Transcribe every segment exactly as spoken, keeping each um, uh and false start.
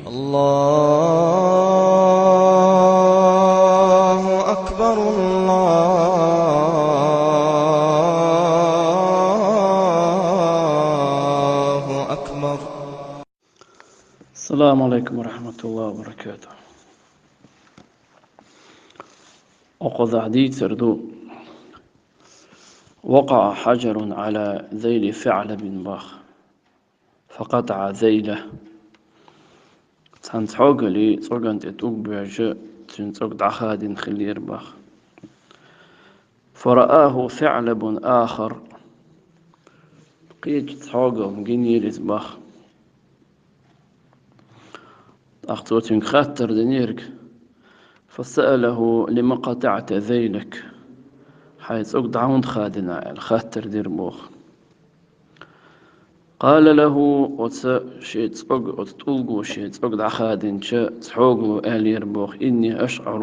الله أكبر، الله أكبر. السلام عليكم ورحمة الله وبركاته. Окхузахь дийцар ду: وقع حجر على ذيل ثعلب бах. فقطع ذيله. Цхьан цхьогали цӀоган тӀе тӀулг боьжча, цуьнан цӀог дӀахадийна хиллера бах. فرآه ثعلب آخر. Кхечу цхьогал гинера иза бах. ТӀаккха цо цуьнга хаттар динера: فسأله: لم قطعت ذيلك؟ Хьайн цӀог дӀа хӀунда хадийна аьлла хаттар дира боху. قال له: оцу шен цӀог, оцу тӀулго шен цӀог дӀахадийначу цхьогало аьллера боху: إني أشعر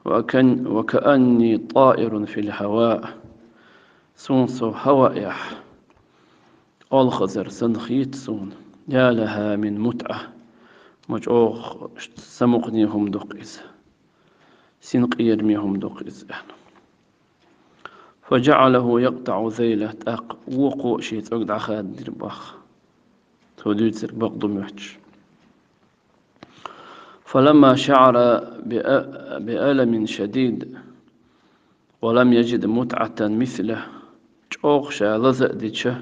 وكأن-، وكأني طائر في الهواء. Суна со хӀаваъехь олхазар санна хета суна. يا لها من متعة. Ма чӀогӀа самукъане хӀума ду-кх иза. Синкъераме хӀума ду-кх иза, аьлла. فجعله يقطع ذيله. ТӀаккха вукхо а шен цӀог дӀахадийра бах. Цо дуьйцург бакъ ду моьттуш. فلما شعر بأ-، بألم شديد ولم يجد متعة مثله. ЧӀогӀа ша лаза а дича,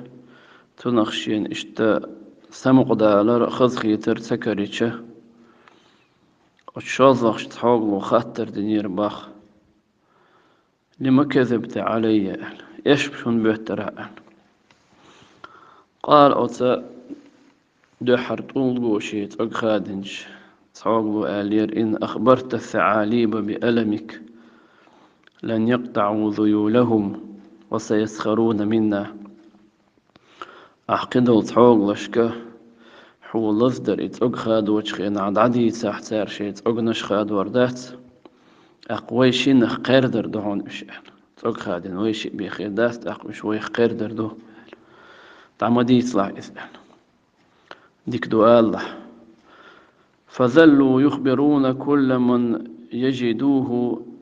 цунах шена иштта самукъадалар а, хазахетар а ца карийча, оцу шолгӀачу цхьогало хаттар динера бах: لم كذبت علي؟ аьлла. Эшпаш хӀунда боьттура аьлла. قال, оцу дуьххьара тӀулго шен цӀог хадийначу цхьогало аьллера: إن أخبرت الثعالب بألمك لن يقطعوا ذيولهم وسيسخرون منا. Ахь кхидолу цхьогалашка хьо лаздар и цӀог хадочу хенахь дӀадийцахь, цара шайн цӀогнаш хадор дац, тӀаккха вай шиннах кхердар ду хьуна уьш, аьлла. ЦӀог хадийна вай шиъ бен хир дац, тӀаккха уьш вайх кхердар ду, аьлла. ДӀа ма дийцалахь иза, аьлла. Дика ду алалахь. فظلوا يخبرون كل من يجدوه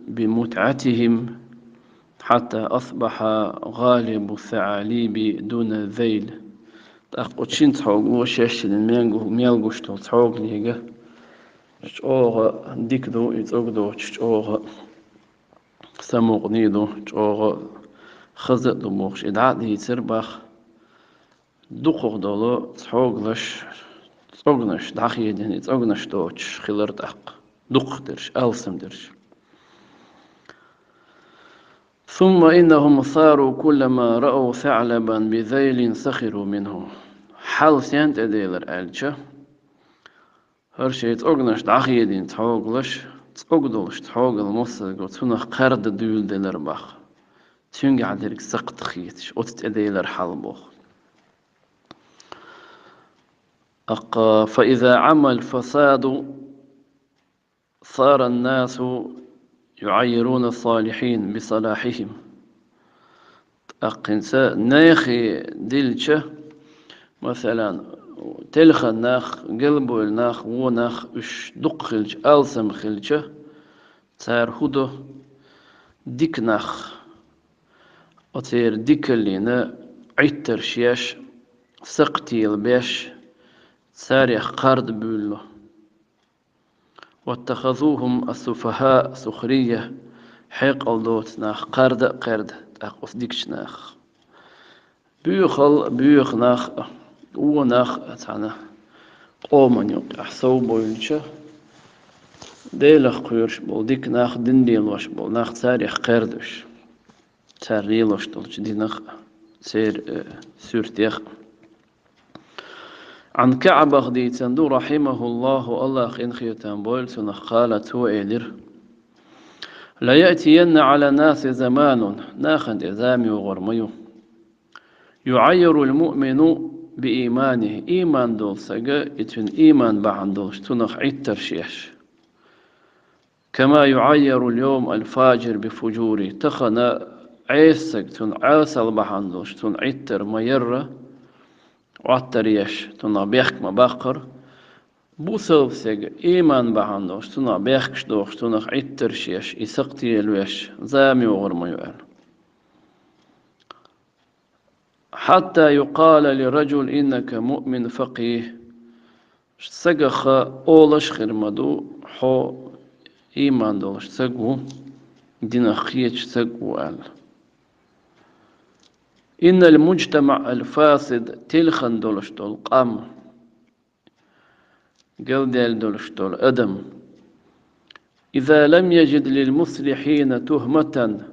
بمتعتهم حتى أصبح غالب الثعالب دون الذيل. ТӀаккха оцу шина цхьогало шайшинна мел гу-, мел гуш долу цхьогалега: чӀогӀа дика ду и цӀог доцуш, чӀогӀа самукъане ду, чӀогӀа хаза а ду бохуш, и дӀа а дийцира бах. Дукхах долу цхьогалаш цӀогнаш дӀахедина, и цӀогнаш доцуш хилар тӀаккха. Дукхах дерш, алсам дерш. ثم إنهم صاروا كلما رأوا ثعلبا بذيل سخروا منه. Хьал стенна тӀеделира аьлча, хӀара шайн цӀогнаш дӀахедина цхьогалаш, цӀог долуш цхьогал массаго цунах кхарда дуьйладелира бах. Цуьнгахь дерг сакхт хеташ, оцу тӀеделира хьал боху. ТӀаккха: فإذا عم الفساد صار الناس يعيرون الصالحين بصلاحهم. ТӀаккха хӀинца нехан дилча, масалан, телхина нах, галбевлла нах, вон нах, уьш дукха хилча, алсам хилча, цара хӀун до? Дика нах, оцеран дикаллина Ӏиттарш еш, сакхтел беш, царех кхарда буьйлу. واتخذوهم السفهاء سخرية, хьекъал доцу нах кхарда а кхерда, тӀаккха оцу дикачу нахах. Боьхал, боьха нах а, вон нах а цхьана къоман юкъахь совбевлча, Делах кхоьруш болу дика нах, дин лелош болу нах царех кхерда уьш. Цара лелош долчу динах а, церан, э, суьртех а. Ӏан КаӀбах дийцина ду, رحمه الله, АллахӀа къинхетам бойла цунах, къала, цо элира: ليأتين على الناس زمان, нахана тӀе зама йогӀур ма ю, يعير المؤمن بإيمانه, ийман долу сага и цуьнан ийман бахьана долуш цунах Ӏиттарш еш. كما يعير اليوم الفاجر بفجوره. Тахана Ӏеса саг цуьнан Ӏесалла бахьана долуш цунна Ӏиттар ма ярра, Ӏоттар еш, цунах бехк ма баккхара, Бусалба сага иман бахьан долуш, цунах бехкаш дохуш, цунах Ӏиттарш еш, и сакхтелавеш, зама йогӀур ма ю аьлла. حتى يقال لرجل إنك مؤمن فقيه. Сагах олуш хир ма ду, хьо иман долуш саг ву, динах кхеташ саг ву аьлла. إن المجتمع الفاسد, телхина долуш долу къам, галдаьлла долуш долу адам, إذا لم يجد للمصلحين تهمة,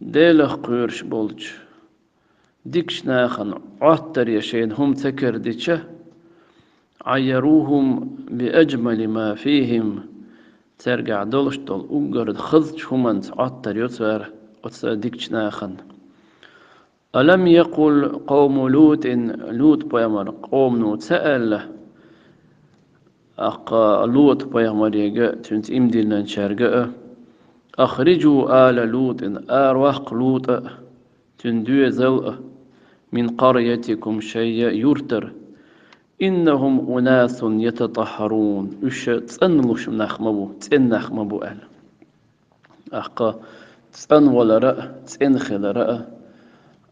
Делах кхоьруш болчу дикачу нахана Ӏоттаре шайна хӀума ца карадича, عيروهم بأجمل ما فيهم, цаьргахь долуш долу уггар хазачу хӀуманца Ӏоттар йо цара оцу дикачу нахана. ألم يقل قوم لوط, Лут-пайхамар къомано ца аьлла, аккха Лут-пайхамарега, цуьнца иман диллинчаьрга а: أخرجوا آل لوط, араваккха Лута а, цуьнан доьзал а, من قريتكم, шайн юртара, إنهم أناس يتطهرون, уьш цӀанлуш нах ма бу, цӀена нах ма бу аьлла. Аккха цӀанвалара а, цӀена хилара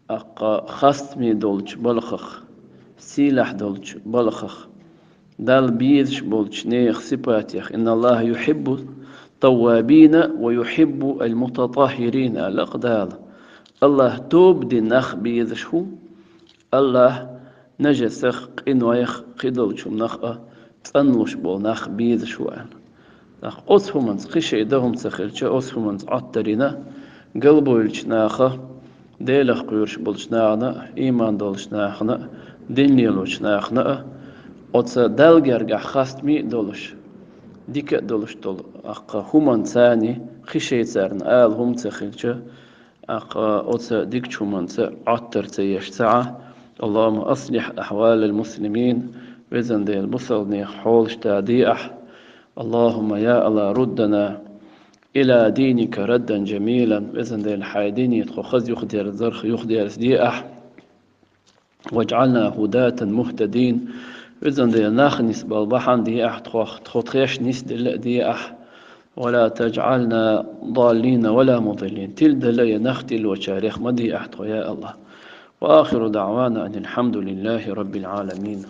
а, аккха хастаме долчу балхах, сийлахь долчу балхах, Далла безаш болчу нехан сипатех: إن الله يحب التوابين ويحب المتطهرين, аьлла-кх Дала. АллахӀ тоба дина нах безаш ву, АллахӀ нажасах, къинойх, кхидолчу хӀуманах а цӀанлуш болу нах безаш ву аьлла. ТӀаккха оцу хӀуманца кхин шайн дан хӀума ца хилча, оцу хӀуманца Ӏоттарина, галбевллачу наха, Делах кхоьруш болчу нахана а, иман долчу нахана а, дин лелочу нахана а, оцу Далла гергахь хастаме а долуш, дика а долуш долу, аккха хӀуманца царна кхин шайн царна ала хӀума ца хилча, аккха оцу дикачу хӀуманца Ӏоттар ца еш ца Ӏа. اللهم أصلح أحوال المسلمين, везан Дела, бусалбанех хьолаш дадае ахь. اللهم يا الله ردنا إلى دينك ردا جميلا, везан Дела, хьайн дине тхо хаза юхадерзарх юхадерзаде ахь. واجعلنا هداة مهتدين, везан Дела, нах нисбала бахьана де ахь тхох, тхо тхешна нисделла а де ахь. ولا تجعلنا ضالين ولا مضلين, тиладала я нах тилочарех ма де ахь тхо, я АллахӀ. وآخر دعوانا أن الحمد لله رب العالمين.